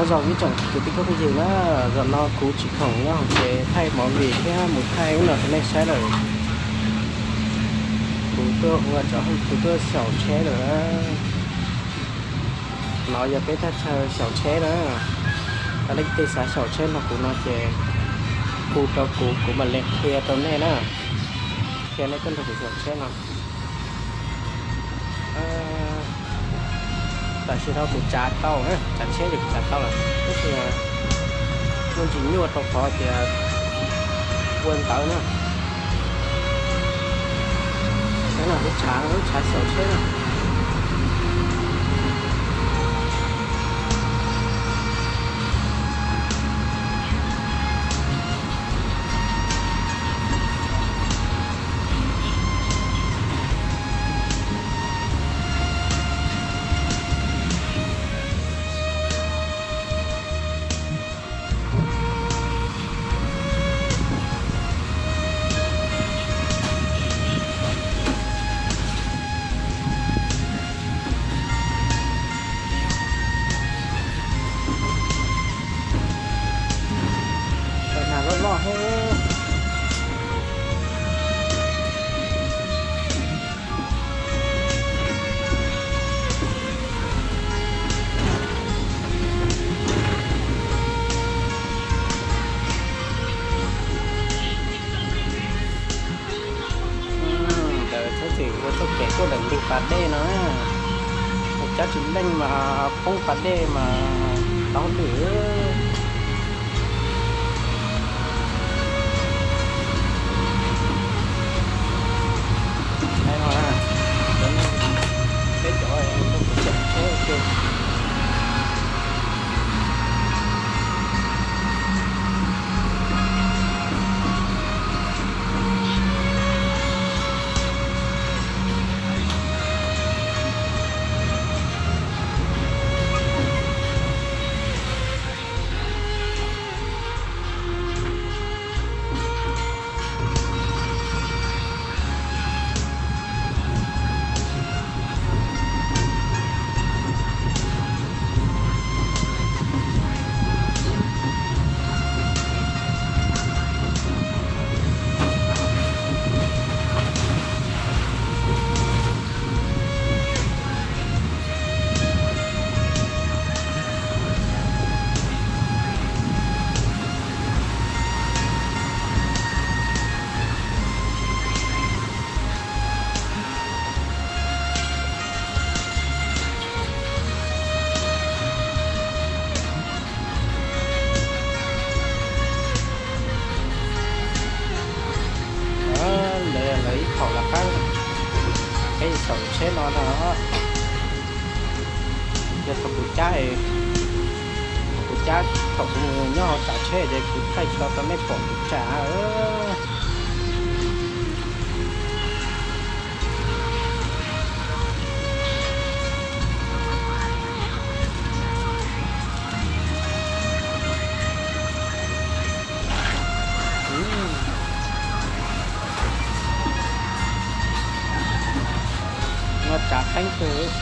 Zoo ib tsoom kwv tij phooj ywg na, zaum no kuv tsis khoom nyob hauv tsev thaij movie thiab mus thaij ub no rau nej saib lawm. Kuv tuaj ua, kuv tuaj xyaum tsheb lawm. No yog peb thaj chaw xyaum tsheb na. Leej twg xav xyaum tsheb nrog kuv no ces hu rau kuv, kuv mam li qhia rau nej na. Qhia nej tuaj nrog kuv xyaum tsheb no. Tam sim no kuv tsav tau na, tsav tsheb ces kuv tsav tau lawm, tab sis muaj ntsis nyuaj rau qhov tias ua ntawv na. Lub tshav, lub tshav xyaum tsheb na. Nas loj loj thiab. Ntawd txhob txwm ua txoj kev tuaj ntawm ntug pas dej no, ua cab tsis leej mas poob pas dej mas tau twm. Peb cov tuaj kuv tseem tsheb ua ke. Ntawd lawv ib thaum lawv qab peb xyaum tsheb no no. Yog thaum kuv cab, thaum kuv cab, thaum kuv mus nyob hauv tsav tsheb ces kuv thaij tso rau nej pom kuv tsav. No tsav qeeb kawg.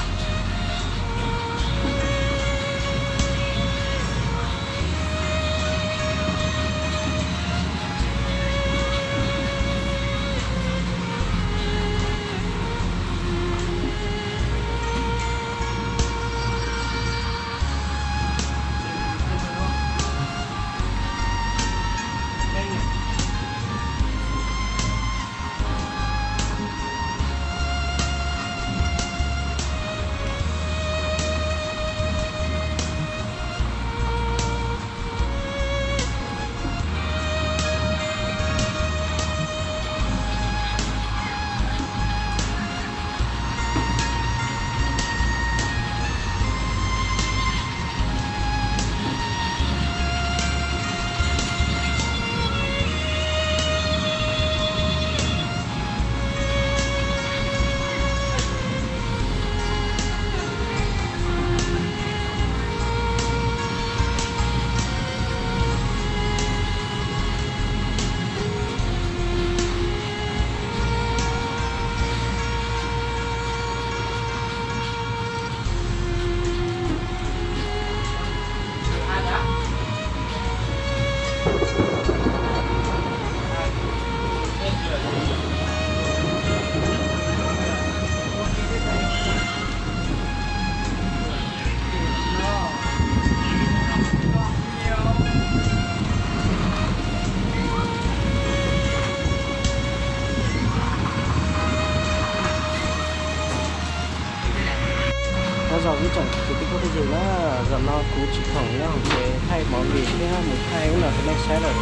Kuv tsis khoom nyob hauv tsev thaij movie thiab mus thaij ub no rau nej saib lawm.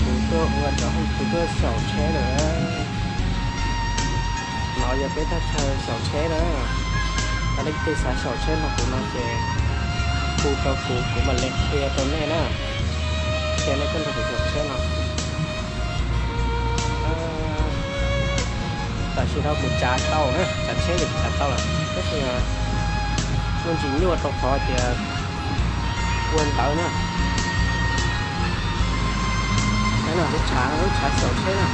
Kuv tuaj ua cov hooj, kuv tuaj xyaum tsheb lawm. No yog peb thaj chaw xyaum tsheb na. Yog leej twg xav xyaum tsheb nrog kuv no ces hu rau kuv, kuv mam li qhia rau nej na. Qhia nej tuaj nrog kuv xyaum tsheb no. Tam sim no kuv tsav tau na, tsav tsheb ces kuv tsav tau lawm, tab sis kuj tsis nyuaj rau qhov tias ua ntawv na. Lub tshav, lub tshav xyaum tsheb na.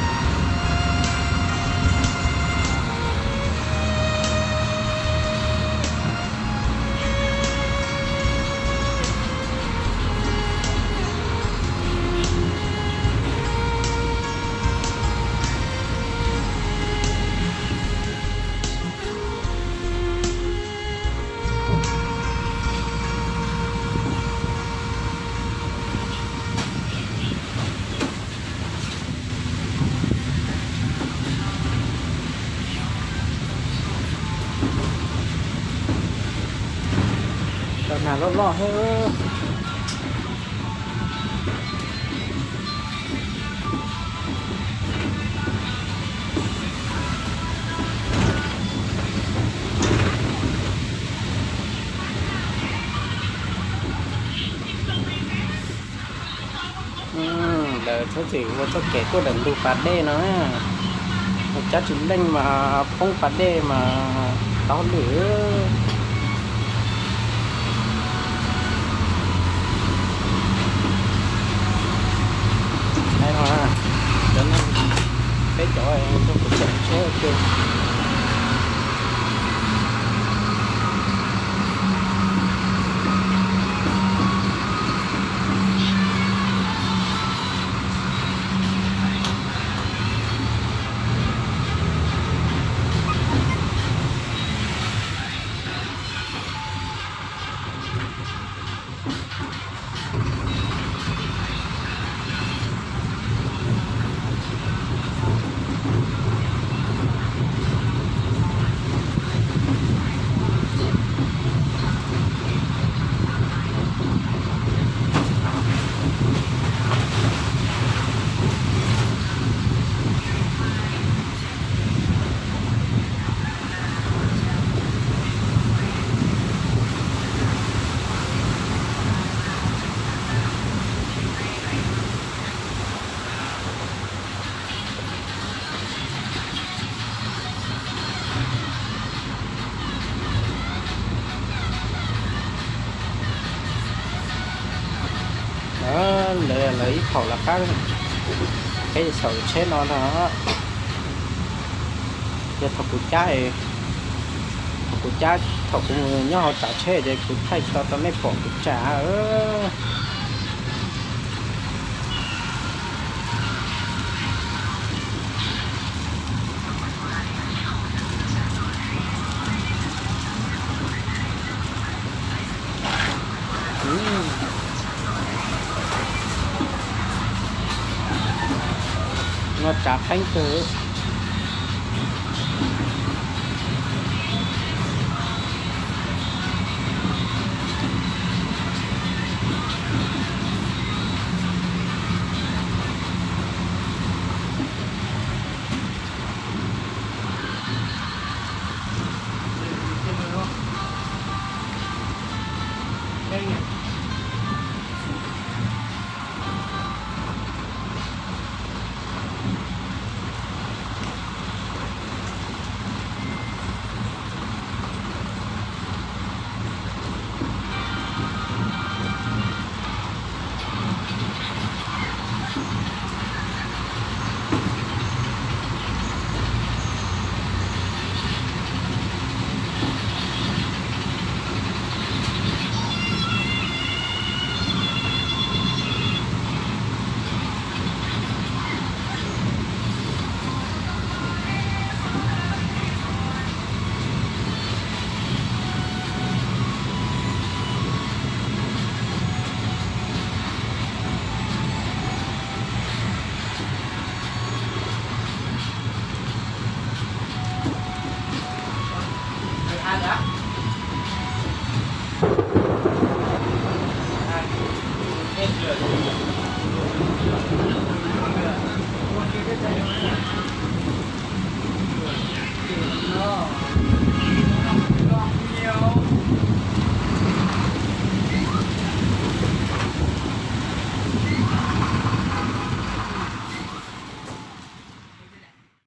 Cov nas loj loj thiab. Lawv txhob txwm ua txoj kev tuaj ntawm ntug pas dej no, mus cab tsis leej mas poob pas dej mas tau lwm. Cov neeg, peb cov nrog kuv xyaum tsheb ua ke. Ntawd lawv ib phaum lawv qab, peb xyaum tsheb no no. Yog thaum kuv cab, thaum kuv cab, thaum kuv mus nyob hauv tsav tsheb ces kuv thaij tsis tau rau nej pom kuv tsav. No tsav qeeb kawg.